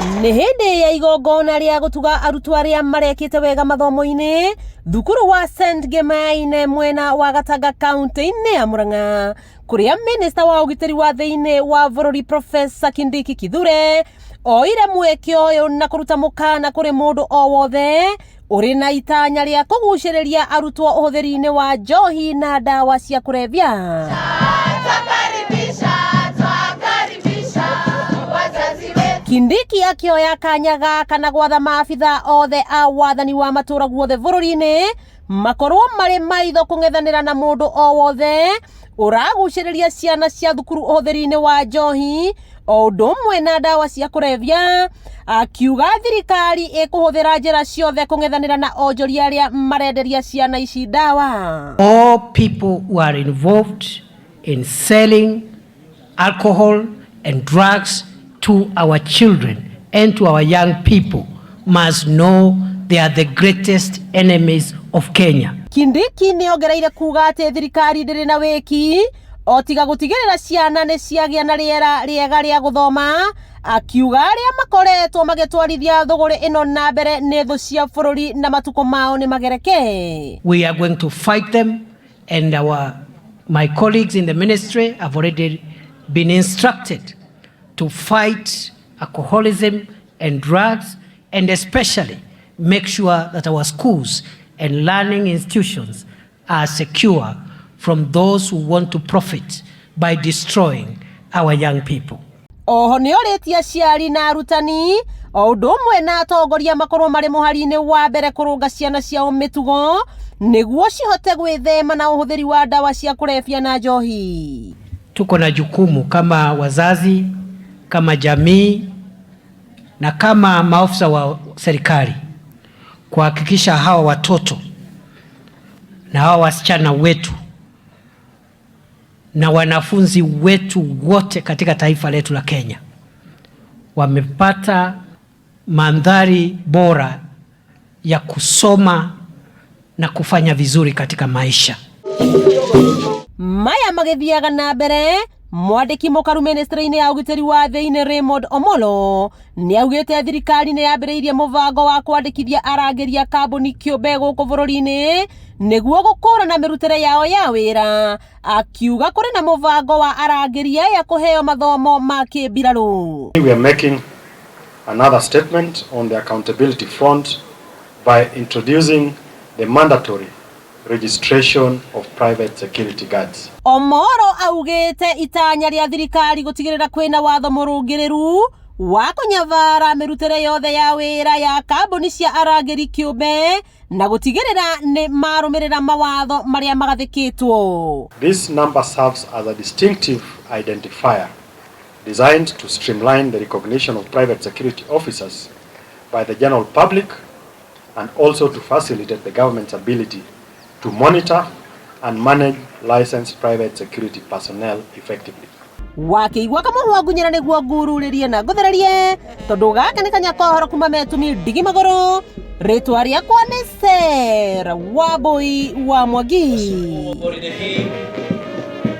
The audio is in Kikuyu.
Nĩ hĩndĩ ya igongona rĩa gũtuga arutwo arĩa marekĩte wega mathomo-inĩ thukuru wa St Gemaine mwena wa Gatanga kaunti-inĩ ya Murang'a, kũrĩa minista wa ũgitĩri wa thĩinĩ wa bũrũri Professor Kindiki Kithure oire mweke ũyũ na kũruta mũkana kũrĩ mũndũ o wothe ũrĩ na itanya rĩa kũgucĩrĩria arutwo ũhũthĩri-inĩ wa njohi na ndawa cia kũrebia. Kindiki akĩoya kanya gaka na gwatha maabitha othe a wathani wa matũra guothe bũrũri-inĩ makorwo marĩ maitho kũng'ethanĩra na mũndũ o wothe ũragucĩrĩria ciana cia thukuru ũhũthĩri-inĩ wa njohi o ũndũ ũmwe na ndawa cia kũrebia, akiuga thirikari ĩkũhũthĩra njĩra ciothe kũng'ethanĩra na onjoria arĩa marenderia ciana ici ndawa. All people who are involved in selling alcohol and drugs to our children and to our young people must know they are the greatest enemies of Kenya. Kindiki nĩ ongereire kuga atĩ thirikari ndĩrĩ na wĩki o tiga gũtigĩrĩra ciana nĩ ciagĩa na rĩera rĩega rĩa gũthoma, akiuga arĩa makoretwo magĩtwarithia thũgũrĩ ĩno na mbere nĩ thũ cia bũrũri na matukũ mao nĩ magereke. We are going to fight them, and my colleagues in the ministry have already been instructed to fight alcoholism and drugs, and especially make sure that our schools and learning institutions are secure from those who want to profit by destroying our young people. Oho nĩ orĩtie aciari na arutani o ũndũ ũmwe na atongoria makorwo marĩ mũhari-inĩ wa mbere kũrũnga ciana ciao mĩtugo nĩguo cihote gwĩthema na ũhũthĩri wa ndawa cia kũrebia na njohi. Tuko na jukumu kama wazazi, kama jamii na kama maofisa wa serikali kuhakikisha hawa watoto na hawa wasichana wetu na wanafunzi wetu wote katika taifa letu la Kenya wamepata mandhari bora ya kusoma na kufanya vizuri katika maisha. Maya magĩthiaga na mbere, mwandĩki mũkaru ministry-inĩ ya ũgitĩri wa thĩinĩ Raymond Omolo nĩ augĩte thirikari nĩ yambĩrĩirie mũbango wa kwandĩkithia arangĩri a kambuni kĩũmbe gũkũ bũrũri-inĩ nĩguo gũkũrana mĩrutĩre yao ya wĩra, akiuga kũrĩ na mũbango wa arangĩri aya kũheo mathomo ma kĩmbirarũ. We are making another statement on the accountability front by introducing the mandatory registration of private security guards. Omoro augĩte itanya rĩa thirikari gũtigĩrĩra kwĩna watho mũrũngĩrĩru wa kũnyabara mĩrutĩre yothe ya wĩra ya kambuni cia arangĩri kĩũmbe na gũtigĩrĩra nĩ marũmĩrĩra mawatho marĩa magathĩkĩtwo. This number serves as a distinctive identifier designed to streamline the recognition of private security officers by the general public and also to facilitate the government's ability to monitor and manage licensed private security personnel effectively. Wakĩigua kamũhwa ngunyĩra nĩguo ngururĩrie na ngũthererie tondũ gaka nĩ kanya kohoro kuma metumi ndigi magũrũ. Rĩtwa rĩakwa nĩ Sarah Wambui wa Mwangi.